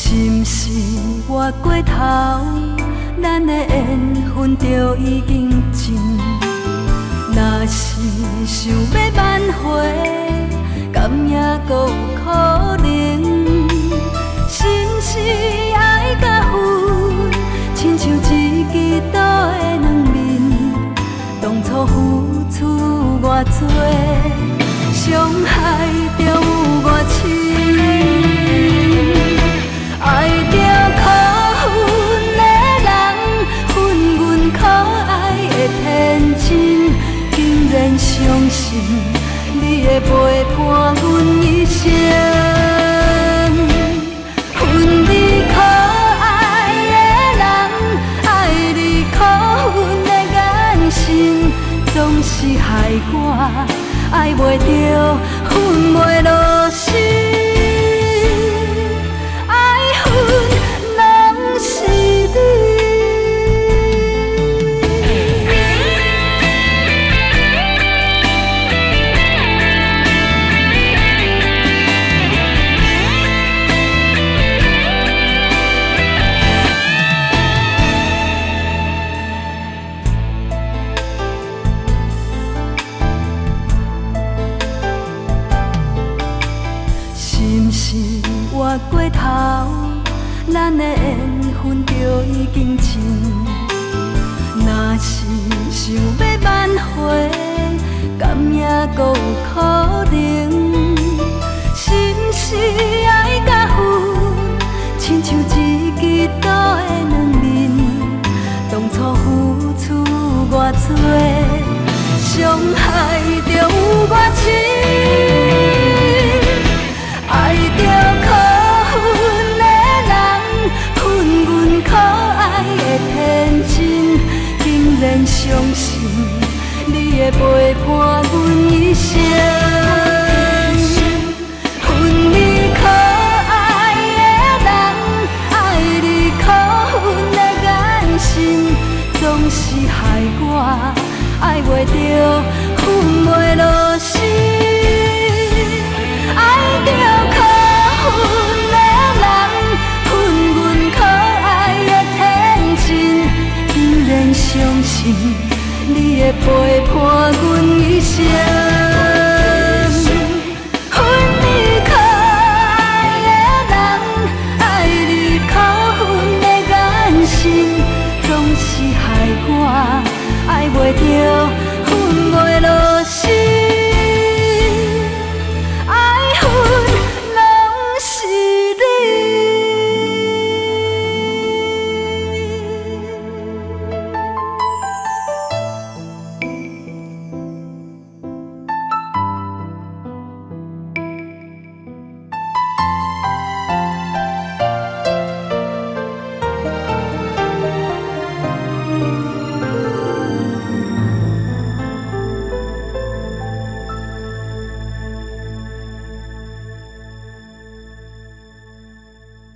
是毋是活過頭，咱的緣分就已經盡？若是想欲挽回，敢猶閣有可能？是毋是愛佮恨，親像一支刀的兩面？當初付出偌濟，傷害著有偌深？愛著可恨的人，恨阮可愛的天真，竟然相信你會陪伴阮一生。恨你可愛的人，愛你可恨的眼神，總是害我愛袂著，恨袂落心。愛恨攏是你。是毋是活過頭，咱的緣分就已經盡？若是想欲挽回，敢猶閣有可能？是毋是愛佮恨，親像一支刀的兩面？當初付出偌濟，傷害著有偌深？愛著可恨的人，恨阮可愛的天真，竟然相信你會陪伴阮一生。恨你可愛的人，愛你可恨的眼神，總是害我愛袂著，恨袂落心。愛著可恨的人，恨阮可愛的天真，竟然相信你會陪伴阮一生。